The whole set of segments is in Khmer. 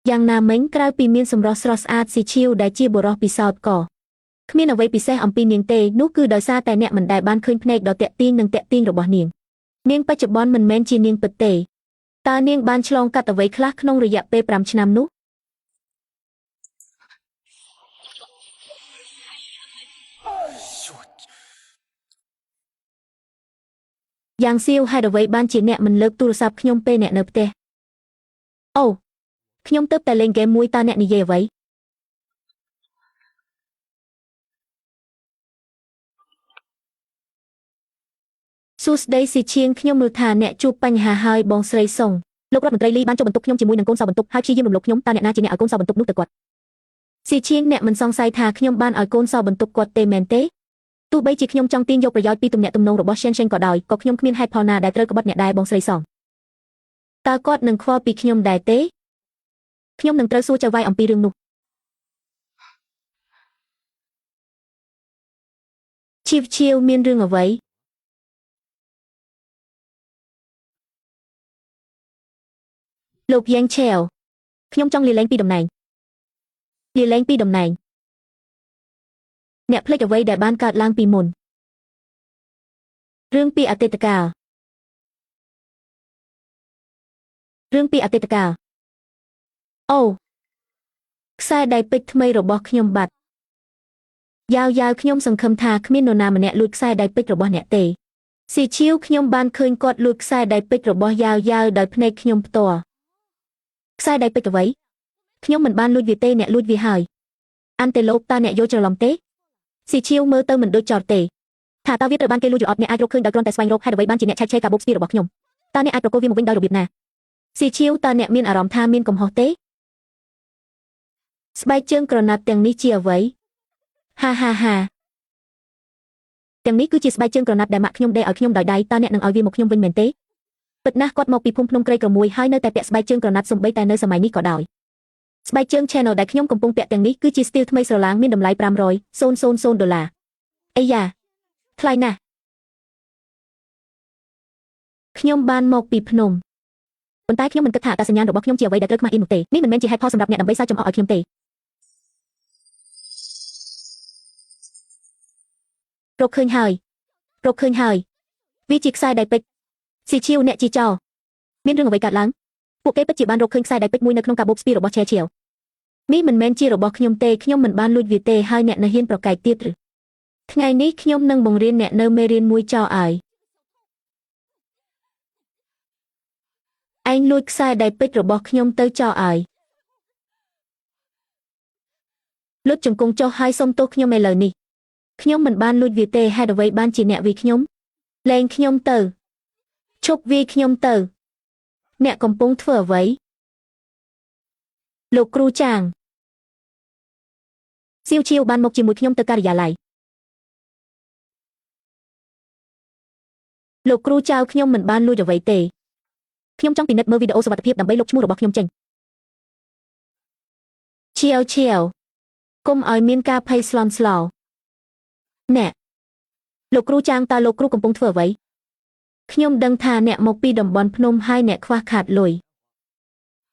យ៉ាងណាមិញក្រៅពីមានសម្រស់ស្រស់ស្អាតស៊ីឈៀវដែលជាបុរសពិសោធន៍ក៏គ្មានអ្វីពិសេសអំពីនាងទេនោះគឺដោយសារតែអ្នកមិនដែលបានឃើញភ្នែកដ៏ទាក់ទាញនិងទាក់ទាញរបស់នាងនាងបច្ចុប្បន្នមិនមែនជានាងពិតទេតើនាងបានឆ្លងកាត់អ្វីខ្លះក្នុងរយៈពេល5ឆ្នាំនោះយ៉ាងសៀវហេតុអ្វីបានជាអ្នកមិនលើកទូរស័ព្ទខ្ញុំពេលអ្នកនៅផ្ទះអូខ្ញុំទើបតែលេងហ្គេមមួយតើអ្នកនិយាយអ្វីសួស្តីស៊ីឈៀងខ្ញុំមើលថាអ្នកជួបបញ្ហាហើយបងស្រីសុងលោករដ្ឋមន្ត្រីលីបានចុះបន្ទុកខ្ញុំជាមួយនឹងកូនសោបន្ទុកហើយព្យាយាមរំលោភខ្ញុំតើអ្នកណាជាអ្នកឲ្យកូនសោបន្ទុកនោះទៅគាត់ស៊ីឈៀងអ្នកមិនសង្ស័យថាខ្ញុំបានឲ្យកូនសោបន្ទុកគាត់ទេមែនទេទោះបីជាខ្ញុំចង់ទាញយកប្រយោជន៍ពីទំនាក់ទំនងរបស់ Shen Shen ក៏ដោយក៏ខ្ញុំគ្មានហេតុផលណាដែលត្រូវក្បត់អ្នកដែរបងស្រីសងតើគាត់នឹងខ្វល់ពីខ្ញុំដែរទេខ្ញុំនឹងត្រូវសួរចៅហ្វាយអំពីរឿងនោះឈៀវឈៀវមានរឿងអ្វីលោកយ៉ាងឆែវខ្ញុំចង់លាលែងពីតំណែងលាលែងពីតំណែងអ្នកភ្លេចអ្វីដែលបានកើតឡើងពីមុនរឿងពីអតីតកាលរឿងពីអតីតកាលអូខ្សែដៃពេជ្រថ្មីរបស់ខ្ញុំបាត់យ៉ាវយ៉ាវខ្ញុំសង្ឃឹមថាគ្មាននរណាម្នាក់លួចខ្សែដៃពេជ្ររបស់អ្នកទេស៊ីឈៀវខ្ញុំបានឃើញគាត់លួចខ្សែដៃពេជ្ររបស់យ៉ាវយ៉ាវដោយភ្នែកខ្ញុំផ្ទាល់ខ្សែដៃពេជ្រអ្វីខ្ញុំមិនបានលួចវាទេអ្នកលួចវាហើយអាន់តេឡូបតើអ្នកយល់ច្រឡំទេស៊ីឈៀវមើលទៅមិនដូចចោតទេថាតើវាត្រូវបានគេលួចឬអត់អ្នកអាចរកឃើញដោយគ្រាន់តែស្វែងរកហេតុអ្វីបានជាអ្នកឆែកឆេរកាបូបស្ពាយរបស់ខ្ញុំតើអ្នកអាចប្រគល់វាមកវិញដោយរបៀបណាស៊ីឈៀវតើអ្នកមានអារម្មណ៍ថាមានកំហុសទេស្បែកជើងក្រណាត់ទាំងនេះជាអ្វីហាហាហាទាំងនេះគឺជាស្បែកជើងក្រណាត់ដែលម៉ាក់ខ្ញុំដេរឲ្យខ្ញុំដោយដៃតើអ្នកនឹងឲ្យវាមកខ្ញុំវិញមែនទេពិតណាស់គាត់មកពីភូមិភ្នំក្រីក្រមួយហើយនៅតែពាក់ស្បែកជើងក្រណាត់សំបីតែនៅសម័យនេះក៏ដោយស្បែកជើង Channel ដែលខ្ញុំកំពុងពាក់ទាំងនេះគឺជាស្ទីលថ្មីស្រឡាងមានតម្លៃ500,000ដុល្លារអីយ៉ាថ្លៃណាស់ខ្ញុំបានមកពីភ្នំប៉ុន្តែខ្ញុំមិនគិតថាអត្តសញ្ញាណរបស់ខ្ញុំជាអ្វីដែលត្រូវខ្មាស់អៀននោះទេនេះមិនមែនជាហេតុផលសម្រាប់អ្នកដើម្បីសើចចំអកឲ្យខ្ញុំទេរកឃើញហើយរកឃើញហើយវាជាខ្សែដៃពេជ្រស៊ីឈៀវអ្នកជាចោមានរឿងអ្វីកើតឡើងពួកគេពិតជាបានរកឃើញខ្សែដៃពេជ្រមួយនៅក្នុងកាបូបស្ពាយរបស់ឆែឈៀវនេះមិនមែនជារបស់ខ្ញុំទេខ្ញុំមិនបានលួចវាទេហើយអ្នកនៅហ៊ានប្រកែកទៀតឬថ្ងៃនេះខ្ញុំនឹងបង្រៀនអ្នកនៅមេរៀនមួយចោលឲ្យឯងលួចខ្សែដៃពេជ្ររបស់ខ្ញុំទៅចោលឲ្យលុតជង្គង់ចុះហើយសុំទោសខ្ញុំឥឡូវនេះខ្ញុំមិនបានលួចវាទេហេតុអ្វីបានជាអ្នកវាខ្ញុំលែងខ្ញុំទៅឈប់វាខ្ញុំទៅអ្នកកំពុងធ្វើអ្វីលោកគ្រូចាងសៀវឈៀវបានមកជាមួយខ្ញុំទៅការិយាល័យលោកគ្រូចៅខ្ញុំមិនបានលួចអ្វីទេខ្ញុំចង់ពិនិត្យមើលវីដេអូសុវត្ថិភាពដើម្បីលុបឈ្មោះរបស់ខ្ញុំចេញឈៀវឈៀវកុំឲ្យមានការភ័យស្លន់ស្លោអ្នកលោកគ្រូចាងតើលោកគ្រូកំពុងធ្វើអ្វីខ្ញុំដឹងថាអ្នកមកពីតំបន់ភ្នំហើយអ្នកខ្វះខាតលុយ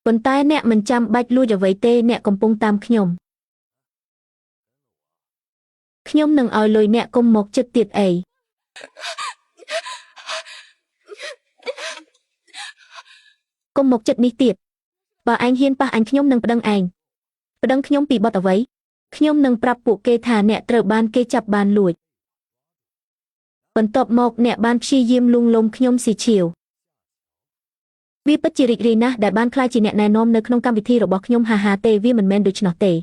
ប៉ុន្តែអ្នកមិនចាំបាច់លួចអ្វីទេអ្នកកំពុងតាមខ្ញុំខ្ញុំនឹងឲ្យលុយអ្នកកុំមកចិត្តទៀតអីកុំមកចិត្តនេះទៀតបើឯងហ៊ានប៉ះអញខ្ញុំនឹងប្តឹងឯងប្តឹងខ្ញុំពីបទអ្វីខ្ញុំនឹងប្រាប់ពួកគេថាអ្នកត្រូវបានគេចាប់បានលួចបន្ទាប់មកអ្នកបានព្យាយាមលួងលោមខ្ញុំស៊ីឈៀវវាពិតជារីករាយណាស់ដែលបានក្លាយជាអ្នកណែនាំនៅក្នុងកម្មវិធីរបស់ខ្ញុំហាហាទេវាមិនមែនដូច្នោះទេ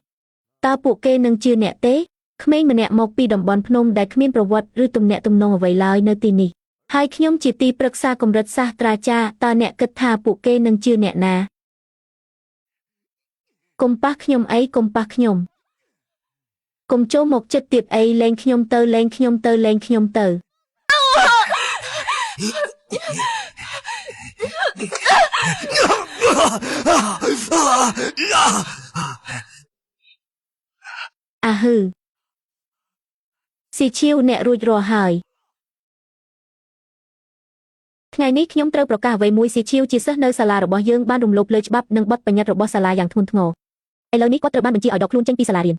តើពួកគេនឹងជឿអ្នកទេក្មេងម្នាក់មកពីតំបន់ភ្នំដែលគ្មានប្រវត្តិឬទំនាក់ទំនងអ្វីឡើយនៅទីនេះហើយខ្ញុំជាទីប្រឹក្សាកម្រិតសាស្ត្រាចារ្យតើអ្នកគិតថាពួកគេនឹងជឿអ្នកណាកុំប៉ះខ្ញុំអីកុំប៉ះខ្ញុំកុំចូលមកចិត្តទៀតអីលែងខ្ញុំទៅលែងខ្ញុំទៅលែងខ្ញុំទៅអាហឺស៊ីឈៀវអ្នករួចរាល់ហើយ ថ្ងៃនេះខ្ញុំត្រូវប្រកាសអ្វីមួយស៊ីឈៀវជាសិស្សនៅសាលារបស់យើងបានរំលោភលើច្បាប់និងបទបញ្ញត្តិរបស់សាលាយ៉ាងធ្ងន់ធ្ងរឥឡូវនេះគាត់ត្រូវបានបញ្ជាឲ្យដកខ្លួនចេញពីសាលារៀន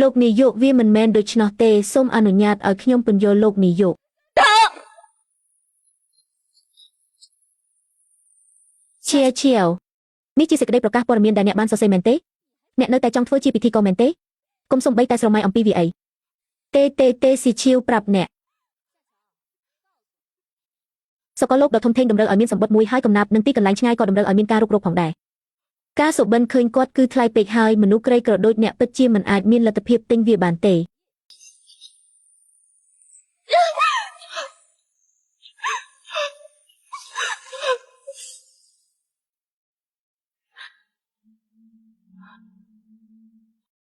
លោកនាយកវាមិនមែនដូច្នោះទេសូមអនុញ្ញាតឲ្យខ្ញុំពន្យល់លោកនាយកជាជាវនេះជាសេចក្តីប្រកាសព័ត៌មានដែលអ្នកបានសរសេរមែនទេអ្នកនៅតែចង់ធ្វើជាពិធីករមែនទេកុំសំបីតែស្រមៃអំពីវាអីទេទេទេស៊ីឈៀវប្រាប់អ្នកសកលលោកដ៏ធំធេងតម្រូវឲ្យមានសម្បត្តិមួយហើយកំណាប់និងទីកន្លែងឆ្ងាយក៏តម្រូវឲ្យមានការរុករកផងដែរការសុបិនឃើញគាត់គឺថ្លៃពេកហើយមនុស្សក្រីក្រដូចអ្នកពិតជាមិនអាចមានលទ្ធភាពទិញវាបានទេ